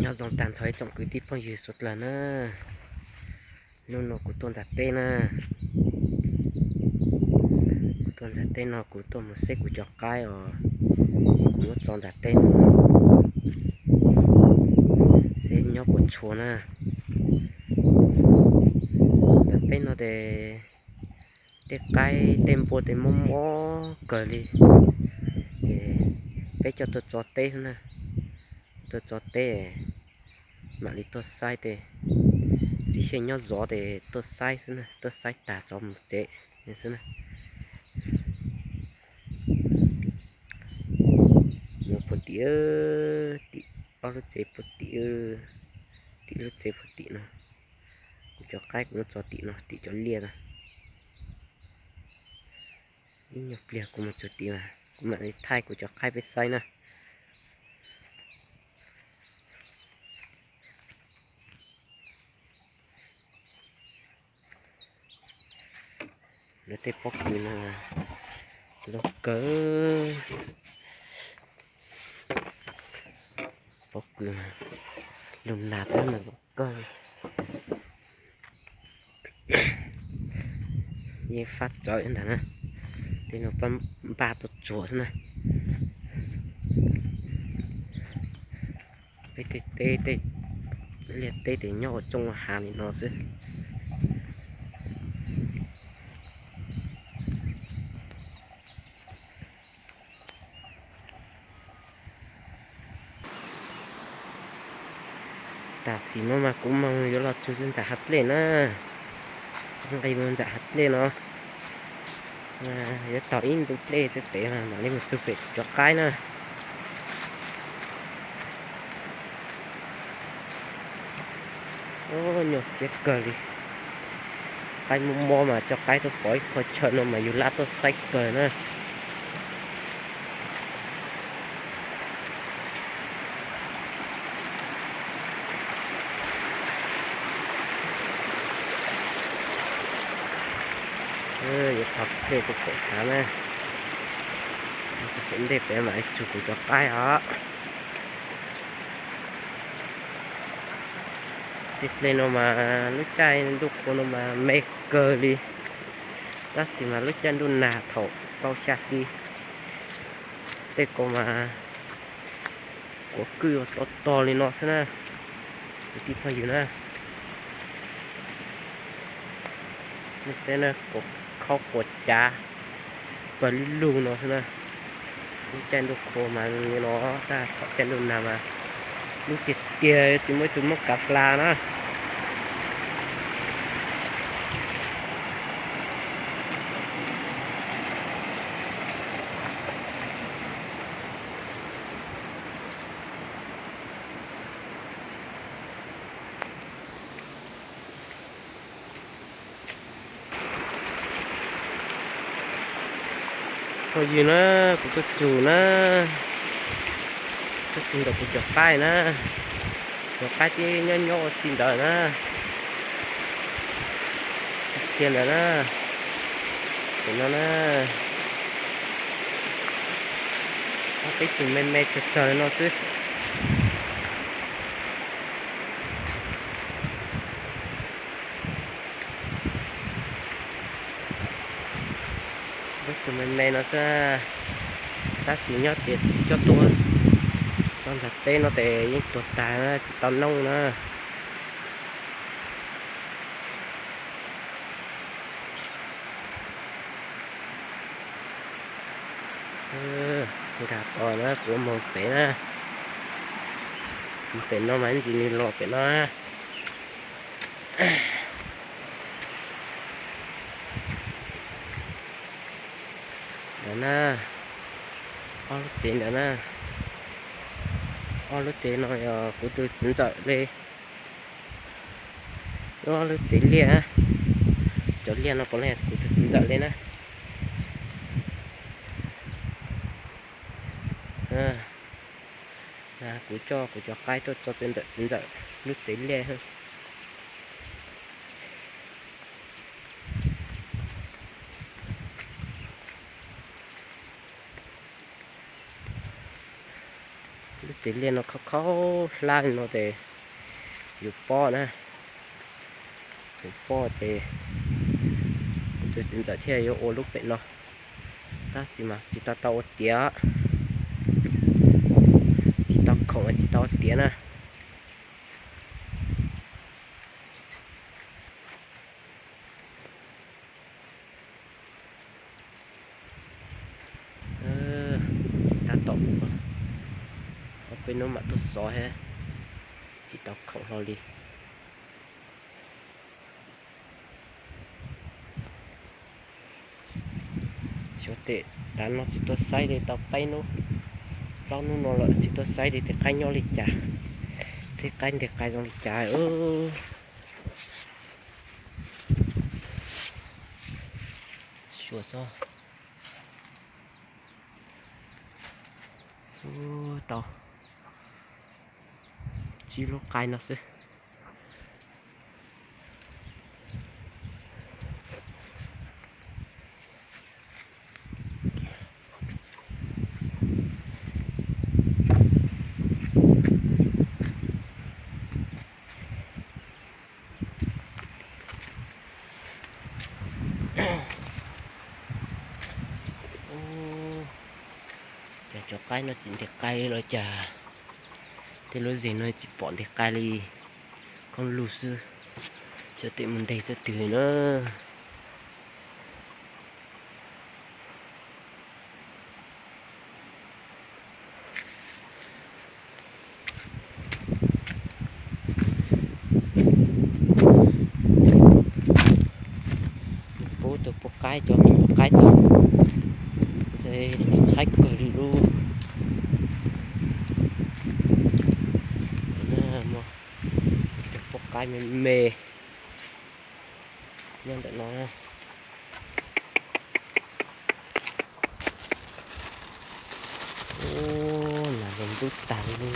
Nyob zoo tag nrho ib tsoom kwv tij phooj ywg suav dlawg na. Hnub no kuv tuaj ntxas teb na. Kuv tuaj ntxas teb no kuv tuaj mus xeb kuv cov qaib os. Kuv muab tso ntxas teb no, seb nyob puas tshua na. Ntxas teb no ces tej qaib tej npua tej mob mob kawg li. Peb coj tuaj tso teb na, tuaj tso teb, mam li tuaj saib tej, txiv xyeej nyob zov ces tuaj saib xwb na, tuaj saib tag tso mus tsev xwb na. Mus puag tim, tim ob lub tsev puag tim, tim lub tsev puag tim no. Kuv cov qaib kuv muab tso tim no, tim cov liaj na. Ib nyuag pliag kuv mus txog tim mas kuv mam li thaij kuv cov qaib peb saib na. Lawv tej pob kws no zoo kawg. Pob kws lug nag xwb mas zoo kawg. Yeej fab tsawv ntag na. Tej no pab npaj tuaj tsuag xwb na. Peb tej teb, tej liaj teb ces nyob ua tsooj ua hav li no xwb. Tam sim no mas kuv moog yuav los txug ntawm hav dlej na, nqis mus ntawm hav dlej no, yuav taug ib ntu dlej txog pem mam li mus txug pem cov qaib na. Nyuaj siab kawg li. Qaib mob mob mas coj qaib tuaj pov ib qho chaw no mas yus lab tuaj saib kawg na. Yuav taug dlej txog pem hav na, txog pem ntej pem mam li txug kuv cov qaib os. Tej dlej no mas lub caij ntuj qhua no mas me kawg li, tab sis mas lub caij ntuj nag thaum txaus xya hli tej ko mas quav kwj ua tog tog li no xwb na, kwv tij phooj ywg na. Nej saib na, quav khaub quav cav pawg lug lug no xwb na. Lub caij ntuj qhua mas li no, tab thaum caij ntuj nag mas lub tiag tiag tsis muaj ib tug muab kav hla na. Phooj ywg na, kuv tuaj txug na, tuaj txug ntawm kuv cov qaib na, cov qaib twb nyob nyob ua si ntawd na, qhia ntawd na, pem no na, ob peb tug me me tsawg tsawg no xwb. Peb tug me me no xwb, tab sis nyob tias tsis coj tuaj tso ntawm teb no ces yeej tuag tag, tsis tau noob na. Nkag to na, kuv mus pem na, pem no mas ntsis nws los pem no. Ntawm na, ob lub tsev ntawm na, ob lub tsev no yog kuv tus txiv ntxawm li. Ob lub tsev liaj, cov liaj no puav leej kuv tus txiv ntxawm li na. Kuv coj kuv cov qaib tuaj tso ntawm txiv ntxawm lub tsev liaj. Lub txiv liaj no khaub khaub hlab li no ces yus poj na, yus poj ces kuv tus txiv ntxawm thiaj yuav ua lub pem no. Tab sis mas tsis tau tau ua tiav, tsis tau khoom tsis tau ua tiav na. Tab tom ob peb hnub mam tuaj xov thiab, tsis tau khoom hlo li. Xyov tej tav no tsis tuaj saib li tau peb hnub plaub hnub no lawm tsis tuaj saib li tej qaib nyob li cas, seb qaib nteg qai zoo li cas. Xyuas xwb. Tau tsib lub qaib no xwb. Cas cov qaib no tsis nteg qai los cas? Tej lub zes no tsis pom nteg qai li, koob lug xwb. Xyov tej mus nteg txoj twg na. Pub tus pub qaib, cov me nyuam qaib txog ntshe tshaib kawg li lub. Tus pub qaib me me nyob ntawm no. Ub, nas los ntub tag li.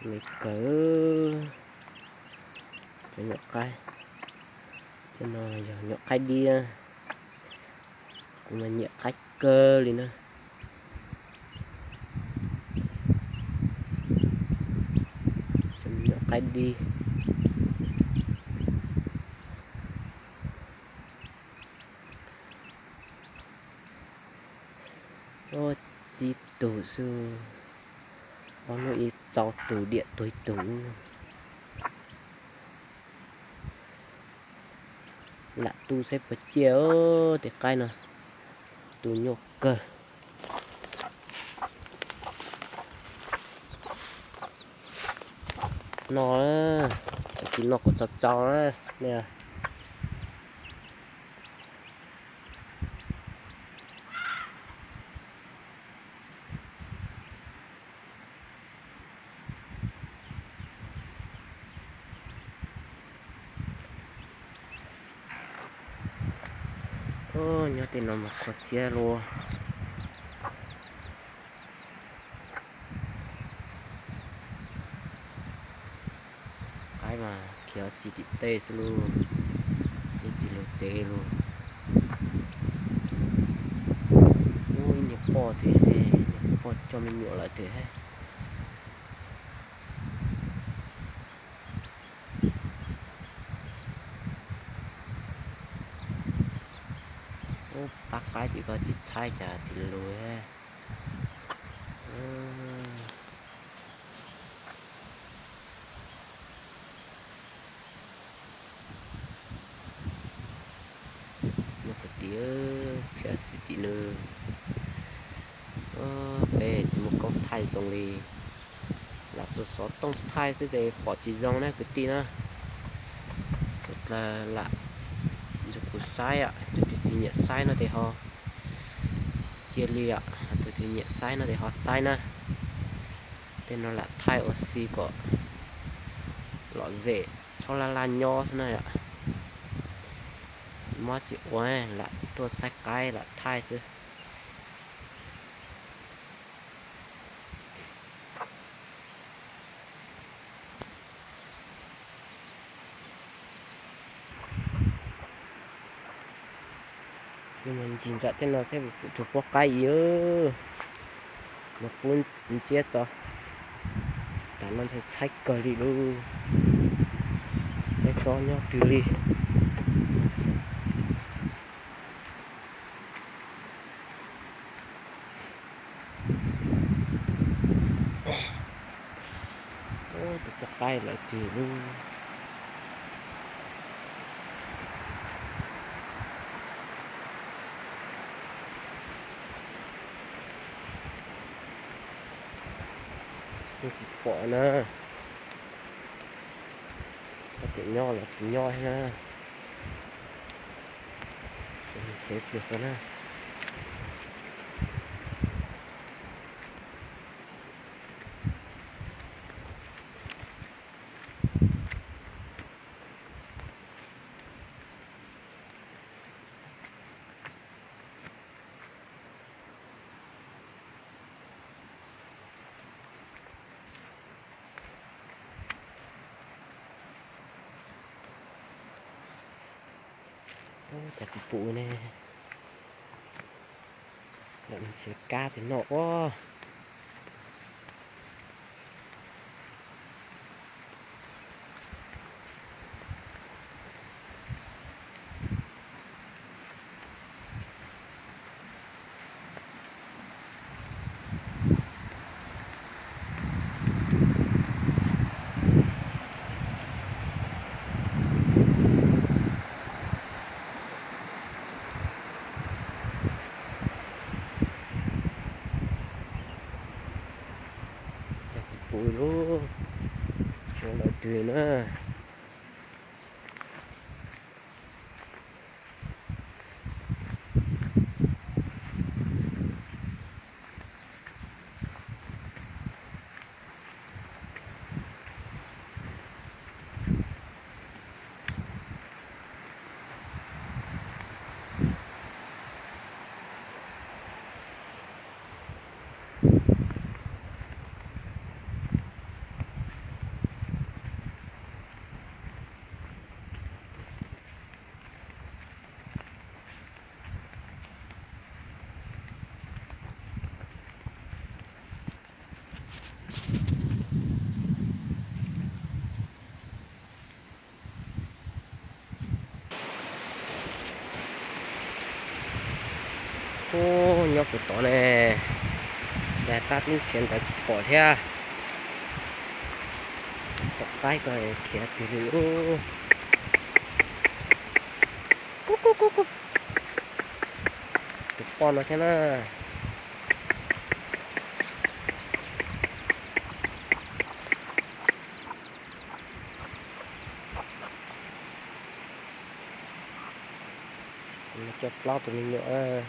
Me kawg, cov nyuam qaib, cov no yog nyuam qaib diab, kuv mas nyiam qaib kawg li na. Cov nyuam qaib diab. Ob txib tug xwb, ob hnub ib txog tug diam tuag ib tug. Lam tu saib puas ciaj tej qaib no, tu nyuaj kawg. No, tsis no kuv tso tso na. Nyob tej no mas kho siab luaj. Qaib mas khiav xis tim tej xwb lauj, yeej tsis lug tsev lauj. Ub, ib niag poj tiag, niag poj coj me nyuam lawm tiag. Ub, pab qaib tim ko tsis tshaib cas tsis lug. Nyob kwv tij, khiav xis tim no. Peb tsis muaj koob thaij zoo li, lam xov xov tooj thaij xwb ces pom tsis zoo na kwv tij na. Tsuas lam nrog kuv saib, tus twg tsis nyiam saib no ces ho cia li, tus twg nyiam saib no ces ho saib na. Tej no lam thaij ua si kom lom zem txhob laj laj nyob xwb na yom. Tsis mob tsis ua, lam tuaj saib qaib lam thaij xwb. Ncig nram tej no xwb, tus poj qaib ib, nws qub ntxiab tso. Tam no ntxhais tshaib kawg li lauj, saib xob nyob twg li. Tus poj qaib lawm tiag lauj. Tsis pom na, txhob tias nyob los tsis nyob thiab na. Nrhiav pliag tso na. Cas tsis pom ne. Lawm nrhiav kab tus no os. Cas tsis pom lauj, tsuav lawm twg na. Ub, nyob puag tod ne, cas tab tib ntxhiav ntawd tsis pom thiab. Tom qaib ko khiav twg li ub. Tus poj no thiab na. Coj plaub tus me nyuam.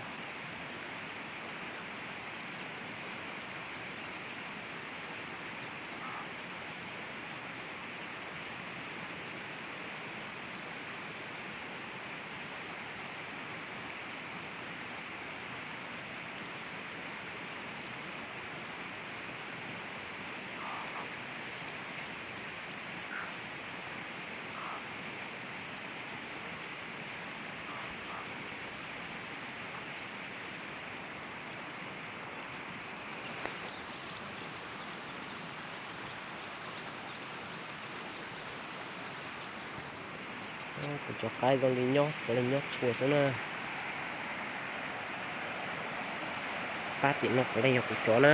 Kuv cov qaib zoo li nyob, cov li nyob txhua xwb na. Pab tim no puav leej yog kuv cov na.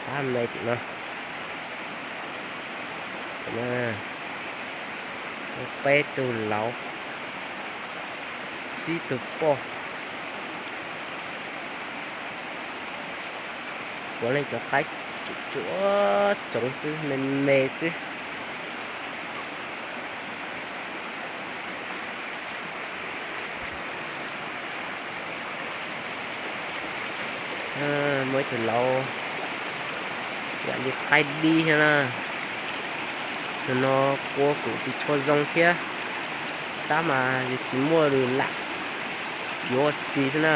Pab me tim no. Peb tug lauv, tsib tug poj. Puav leej cov qaib tsuam tsuam tsoov xwb, me me xwb. Muaj ib tug lauv yam li qaib dib thiab na. Tus no kua kuj tsis tshua zoo thiab, tab mas yus tsis muaj lwm lam, yuav ua si xwb na.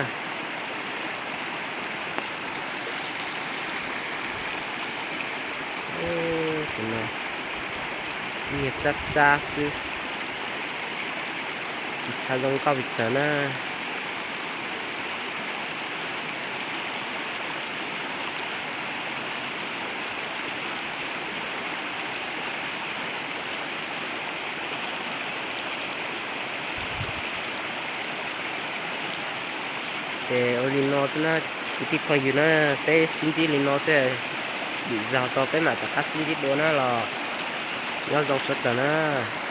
Tus no nyiag txab txab xwb, tsis txha zoo nkauj pes tsawg na. Ua li no xwb na, kwv tij phooj ywg na, peb sib ntsib li no xwb, lwm zaug tso peb mam rov qab sib ntsib dua na los, nyob zoo sawv daws na.